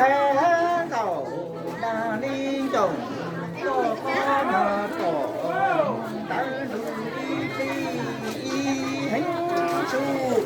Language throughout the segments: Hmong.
Nkaum nag li ncoom, koj qhov no tom ntawd ntu ib plig ib heev tsuj.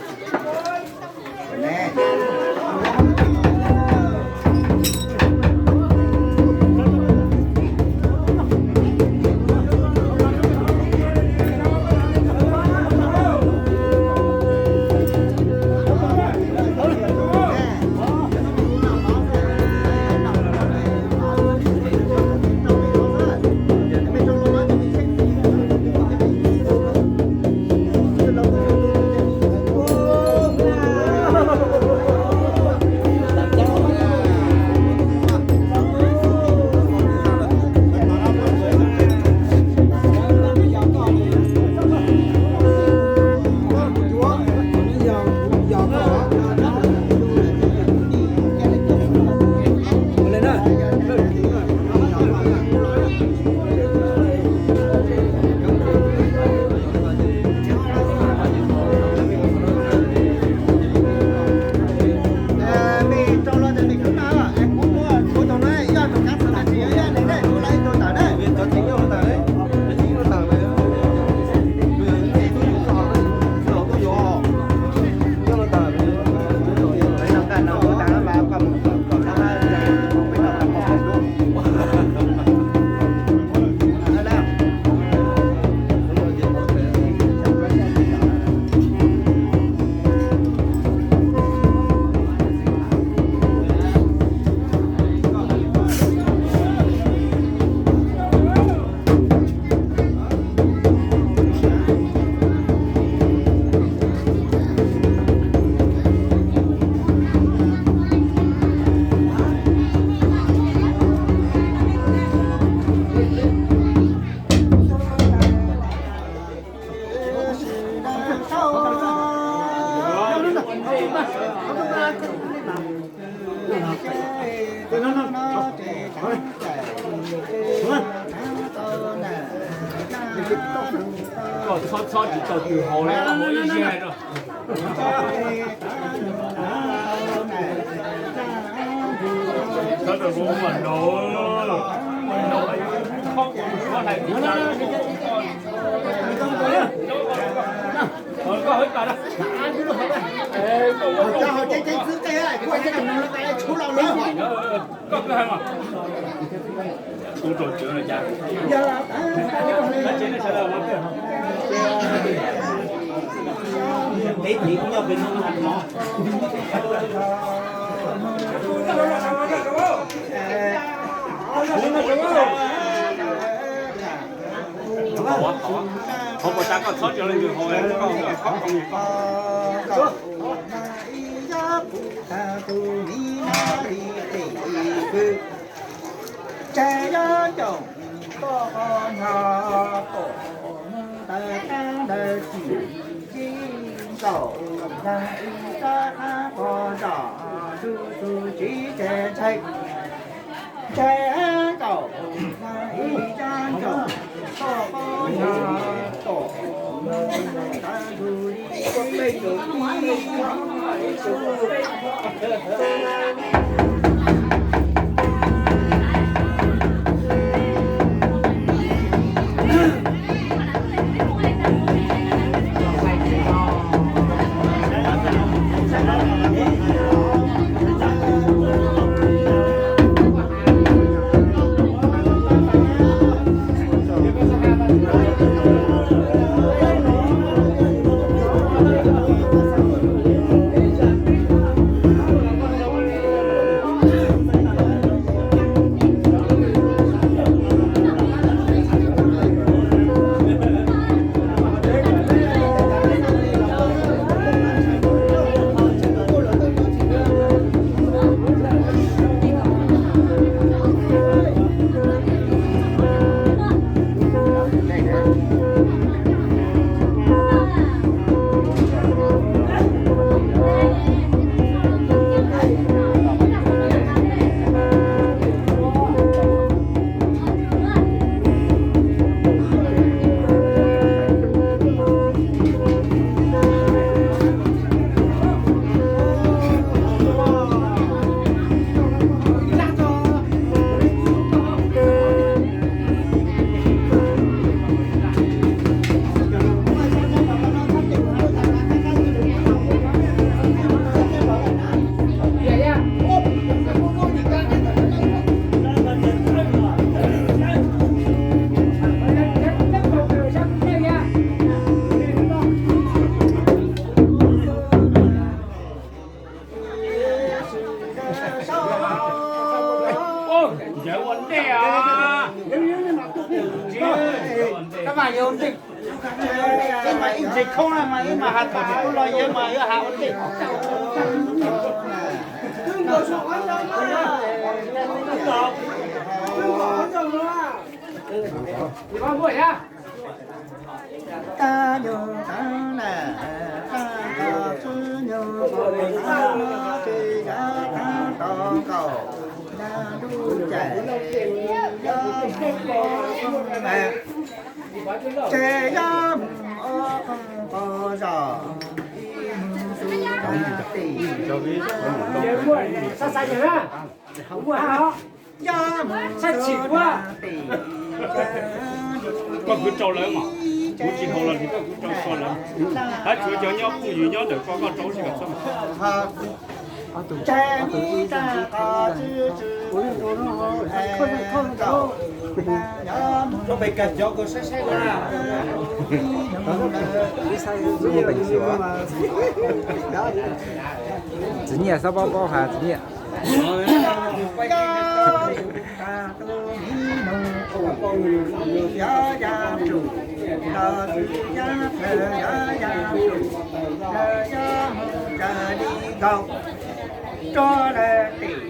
Koj txhob txhob tsis tau twg haus li, haus ib zig hais rau. Txhob rau kuv mam nraud, mam nraud, koj hais kuv. Koj kwv hais mas. Kuv rau cwv no cas. Peb txiv kuj nyob pem no no. Qhov puas tas koj txhob tsis leej twg haus, koj khob koj mus. Tseg yob ncoom, koj qhov no pom mus ntawd qab ntawd tsis ntsib nkaum, ib rab qab pog zom ntuj tus tsis tseg ntshai. Tseg nkaum, ib rab ncoom, koj qhov no pom mus ntawd tus tsis ntsib nkaum. Yog ua ntej os. Tab mas yog ua ntej. Ib mas ib ntsis khoob na mas ib mas has tas ub los yog mas yuav has ua ntej. Tab nyuag tab na, tab tom tswb nyuag pom tab, ces yog tab tom nkaum na lub caij, yog mus ob peb, ces yog mus ob peb qhov zos, ib mus tus tab tim. Koj kwv rau lawv mas, kuv tsis haus los nws koj kwv rau koj lawv. Tab tsuav cov nyob phooj ywg nyob ntawm koj, koj rau sib kom txhob. Txiv Nyiaj xob paub paub has Txiv Nyiaj. Rau lawv tim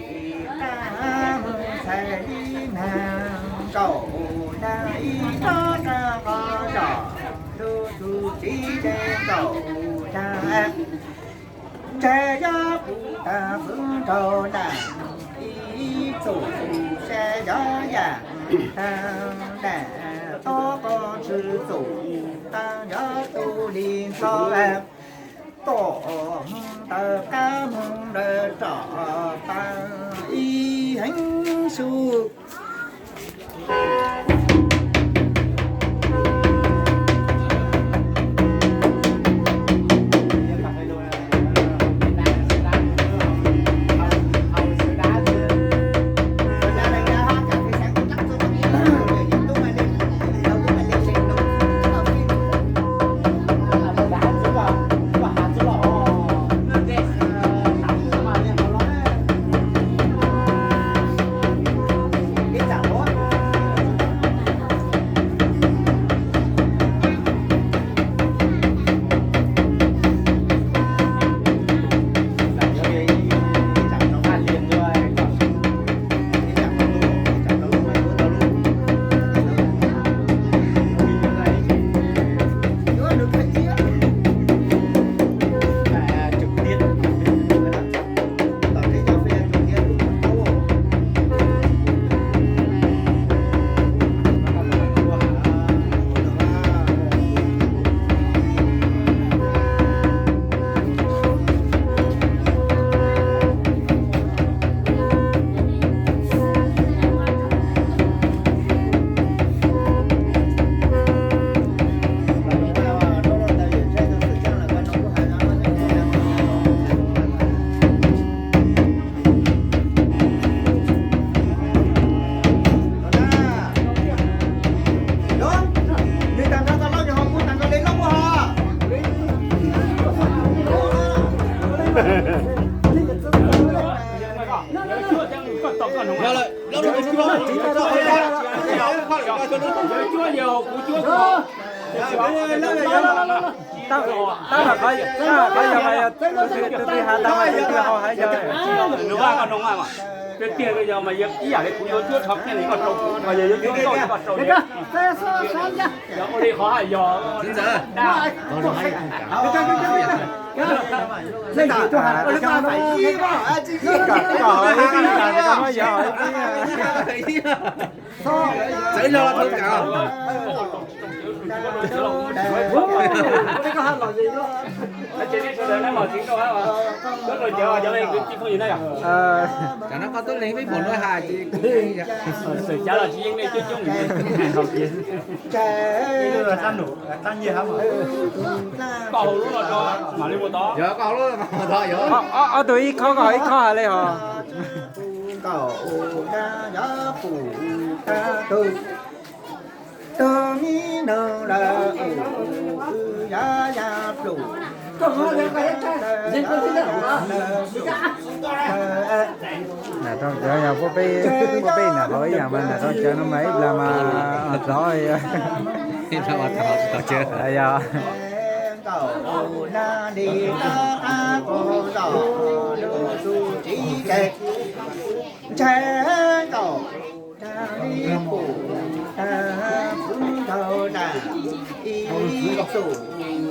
qab mus txhais li nag nkaum na ib tsob rab qos zom, tus tus txiv ces nkaum na. Ntshe yog kuv tag xwb nraug na, ib txum saib yog yam tag na, tub qos tshwm txum tag yog tus li ntxhov, tom mus ntawm qab mus ntawm rov tag ib heev su. Tab tom qhov, tab tom qhov yog mas yog tus twg has tau mas tus twg haus hais yog. Nws vaj koj noo mas, tiag tiag yog mas ib yam li kuv yuav cuab tsho kiag li koj rau kuv, yog yuav cuab nkauj li koj rau. Yog ua li qhov hais yog. Txawv los tau kam. Ces nej sawv daws nab mos tsev rau, koj rau cov cov kwv tij phooj ywg na yom. Tam no koj twb lees peb npaum no has ces txawm cav los tsis yeej nej coob coob li. Koj haus lub no tso mam li mus tod. Yog koj haus lub no mus tod yog. Ob tug ib khob, koj haus ib khob hais li hos. Nkaum na yog pum tag tug, tug mi noog lawm tus yog ya plum Nram Rooj Cawv yog peb, peb nram hauv ib yam mas nram Rooj Cawv no mas ib plag mas hlov yog. Ntshai nkaus li pum xwb nraug nram ib txum,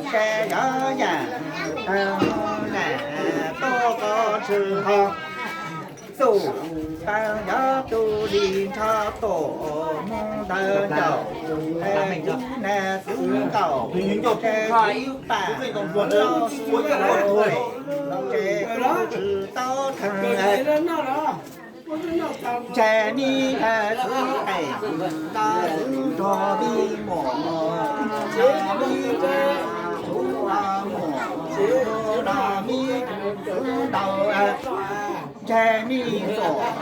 ntshai yov yam nam tuaj koj tshwm ho. Txum pab yov tus li nrho tuam mus ntawd ncaum, nam xwb nkaus, ntshai xwb pam, ntshai kuv tsis tau theej. Ntshai mi xwb qees, xwb nrog mi muam, ntshai mi xwb muam, nrog mi xwb ntaus, ntshai mi xwb